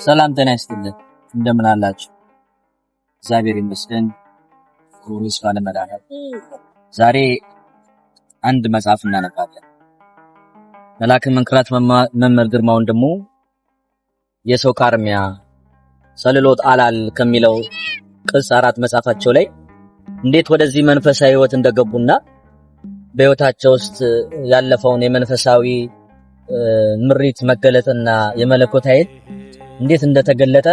ሰላም ጤና ይስጥልን። እንደምን አላችሁ? እግዚአብሔር ይመስገን። ክብሩ ይስፋ ለመድኃኒዓለም። ዛሬ አንድ መጽሐፍ እናነባለን። መላከ መንክራት መምህር ግርማ ወንድሙ የሰው ቃርሚያ ሰልሎት አላል ከሚለው ቅጽ 4 መጽሐፋቸው ላይ እንዴት ወደዚህ መንፈሳዊ ሕይወት እንደገቡና በሕይወታቸው ውስጥ ያለፈውን የመንፈሳዊ ምሪት መገለጥና የመለኮት ኃይል እንዴት እንደተገለጠ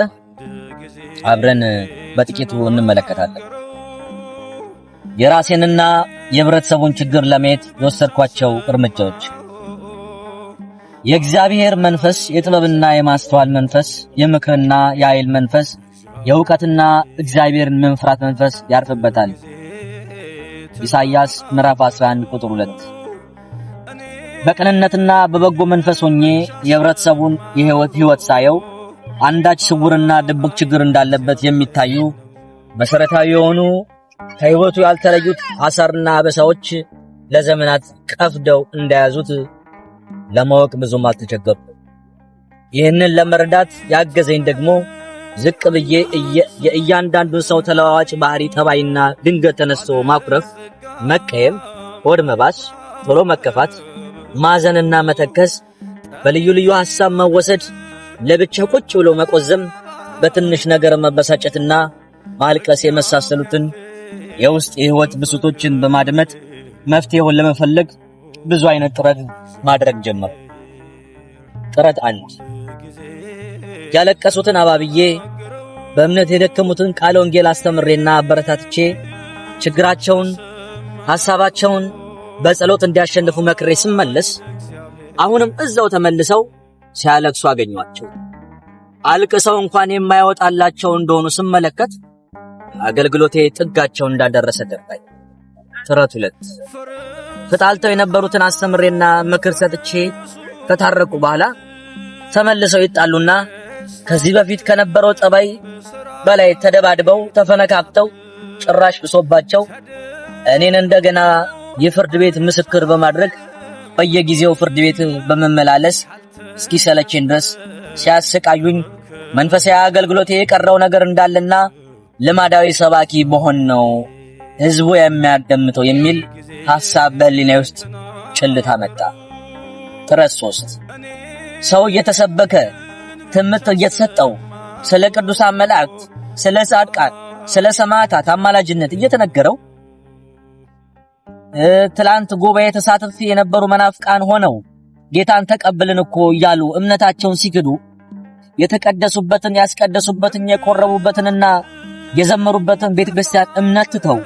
አብረን በጥቂቱ እንመለከታለን። የራሴንና የህብረተሰቡን ችግር ለማየት የወሰድኳቸው እርምጃዎች። የእግዚአብሔር መንፈስ የጥበብና የማስተዋል መንፈስ፣ የምክርና የኃይል መንፈስ፣ የእውቀትና እግዚአብሔርን መፍራት መንፈስ ያርፍበታል። ኢሳይያስ ምዕራፍ 11 ቁጥር 2። በቅንነትና በበጎ መንፈስ ሆኜ የህብረተሰቡን የህይወት ሳየው አንዳች ስውርና ድብቅ ችግር እንዳለበት የሚታዩ መሰረታዊ የሆኑ ከህይወቱ ያልተለዩት አሳርና አበሳዎች ለዘመናት ቀፍደው እንደያዙት ለማወቅ ብዙም አልተቸገርኩም። ይህንን ለመረዳት ያገዘኝ ደግሞ ዝቅ ብዬ የእያንዳንዱን ሰው ተለዋዋጭ ባህሪ ጠባይና ድንገት ተነስቶ ማኩረፍ፣ መቀየም፣ ሆድ መባስ፣ ቶሎ መከፋት፣ ማዘንና መተከዝ፣ በልዩ ልዩ ሐሳብ መወሰድ፣ ለብቻ ቁጭ ብሎ መቆዘም፣ በትንሽ ነገር መበሳጨትና ማልቀስ የመሳሰሉትን የውስጥ የህይወት ብሶቶችን በማድመጥ መፍትሄውን ለመፈለግ ብዙ አይነት ጥረት ማድረግ ጀመርኩ። ጥረት 1፣ ያለቀሱትን አባብዬ በእምነት የደከሙትን ቃለ ወንጌል አስተምሬና አበረታትቼ ችግራቸውን፣ ሐሳባቸውን በጸሎት እንዲያሸንፉ መክሬ ስመለስ አሁንም እዛው ተመልሰው ሲያለቅሱ አገኘኋቸው። አልቅሰው እንኳን የማይወጣላቸው እንደሆኑ ስመለከት አገልግሎቴ ጥጋቸው እንዳደረሰ ገባኝ። ጥረት 2፣ ተጣልተው የነበሩትን አስተምሬና ምክር ሰጥቼ ከታረቁ በኋላ ተመልሰው ይጣሉና ከዚህ በፊት ከነበረው ጠባይ በላይ ተደባድበው ተፈነካክተው ጭራሽ ብሶባቸው እኔን እንደገና የፍርድ ቤት ምስክር በማድረግ በየጊዜው ፍርድ ቤት በመመላለስ እስኪሰለቸኝ ድረስ ሲያሰቃዩኝ መንፈሳዊ አገልግሎቴ የቀረው ነገር እንዳለና ልማዳዊ ሰባኪ መሆን ነው ህዝቡ የሚያዳምጠው የሚል ሐሳብ በህሊናዬ ውስጥ ጭልታ መጣ። ጥረት 3፣ ሰው እየተሰበከ ትምህርት እየተሰጠው ስለ ቅዱሳን መላእክት፣ ስለ ጻድቃን፣ ስለ ሰማዕታት አማላጅነት እየተነገረው ትላንት ጉባኤ ተሳትፍ የነበሩ መናፍቃን ሆነው ጌታን ተቀብልን እኮ እያሉ እምነታቸውን ሲክዱ የተቀደሱበትን ያስቀደሱበትን የቆረቡበትንና የዘመሩበትን ቤተክርስቲያን እምነት ትተው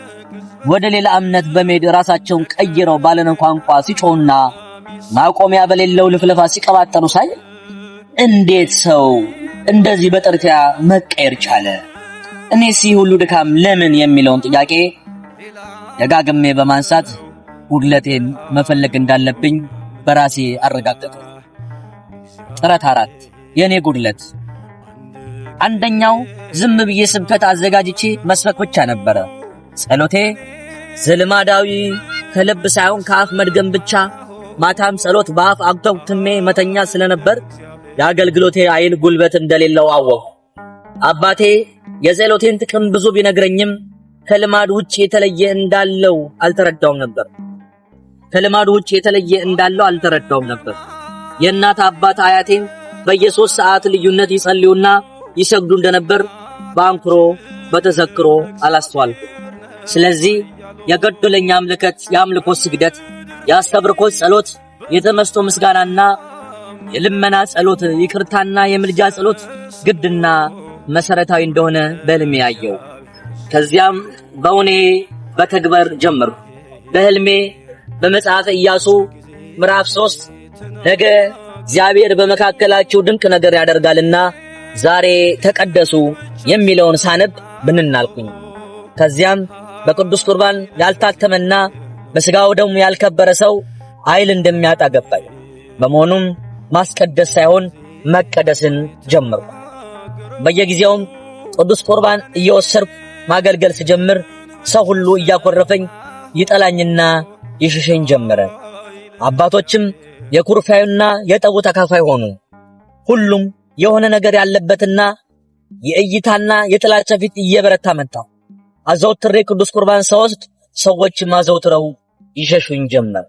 ወደ ሌላ እምነት በመሄድ ራሳቸውን ቀይረው ባለን ቋንቋ ሲጮሁና ማቆሚያ በሌለው ልፍለፋ ሲቀባጠሩ ሳይ እንዴት ሰው እንደዚህ በጥርቲያ መቀየር ቻለ? እኔስ ይህ ሁሉ ድካም ለምን የሚለውን ጥያቄ ደጋግሜ በማንሳት ጉድለቴን መፈለግ እንዳለብኝ በራሴ አረጋገጥኩ። ጥረት 4፣ የኔ ጉድለት አንደኛው ዝም ብዬ ስብከት አዘጋጅቼ መስበክ ብቻ ነበረ። ጸሎቴ ዘልማዳዊ ከልብ ሳይሆን ከአፍ መድገም ብቻ፣ ማታም ጸሎት በአፍ አጉተምትሜ መተኛ ስለነበር የአገልግሎቴ ኃይል ጉልበት እንደሌለው አወቅሁ። አባቴ የጸሎቴን ጥቅም ብዙ ቢነግረኝም ከልማድ ውጭ የተለየ እንዳለው አልተረዳውም ነበር። ከልማድ ውጭ የተለየ እንዳለው አልተረዳውም ነበር። የእናት አባት አያቴም በየሶስት ሰዓት ልዩነት ይጸልዩና ይሰግዱ እንደነበር በአንክሮ በተዘክሮ አላስተዋልኩም። ስለዚህ የገደለኝ አምልከት የአምልኮ ስግደት፣ የአስተብርኮት ጸሎት፣ የተመስጦ ምስጋናና የልመና ጸሎት፣ ይቅርታና የምልጃ ጸሎት ግድና መሰረታዊ እንደሆነ በህልሜ ያየው። ከዚያም በእውኔ በተግበር ጀመርኩ። በህልሜ በመጽሐፈ ኢያሱ ምዕራፍ 3 ነገ እግዚአብሔር በመካከላችሁ ድንቅ ነገር ያደርጋልና ዛሬ ተቀደሱ የሚለውን ሳነብ ብንን አልኩኝ። ከዚያም በቅዱስ ቁርባን ያልታተመና በስጋው ደሙ ያልከበረ ሰው ኃይል እንደሚያጣ ገባኝ። በመሆኑም ማስቀደስ ሳይሆን መቀደስን ጀመርኩ። በየጊዜውም ቅዱስ ቁርባን እየወሰድኩ ማገልገል ስጀምር ሰው ሁሉ እያኮረፈኝ ይጠላኝና ይሸሸኝ ጀመረ። አባቶችም የኩርፊያውና የጠቡ ተካፋይ ሆኑ። ሁሉም የሆነ ነገር ያለበትና የእይታና የጥላቻ ፊት እየበረታ መጣ። አዘውትሬ ቅዱስ ቁርባን ስወስድ ሰዎችም አዘውትረው ይሸሹኝ ጀመር።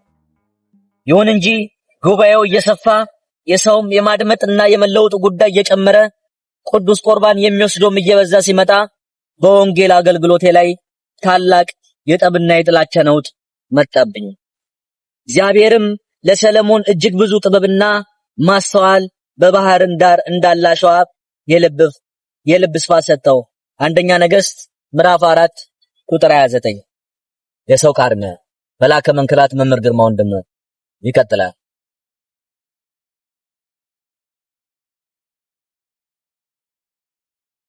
ይሁን እንጂ ጉባኤው እየሰፋ፣ የሰውም የማድመጥና የመለወጡ ጉዳይ እየጨመረ፣ ቅዱስ ቁርባን የሚወስደውም እየበዛ ሲመጣ በወንጌል አገልግሎቴ ላይ ታላቅ የጠብና የጥላቻ ነውጥ መጣብኝ። እግዚአብሔርም ለሰለሞን እጅግ ብዙ ጥበብና ማስተዋል በባህርን ዳር እንዳለ አሸዋ የልብ ስፋት ሰጠው። አንደኛ ነገሥት ምዕራፍ 4 ቁጥር 29። የሰው ቃርሚያ፣ መላከ መንክራት መምህር ግርማ ወንድሙ ይቀጥላል።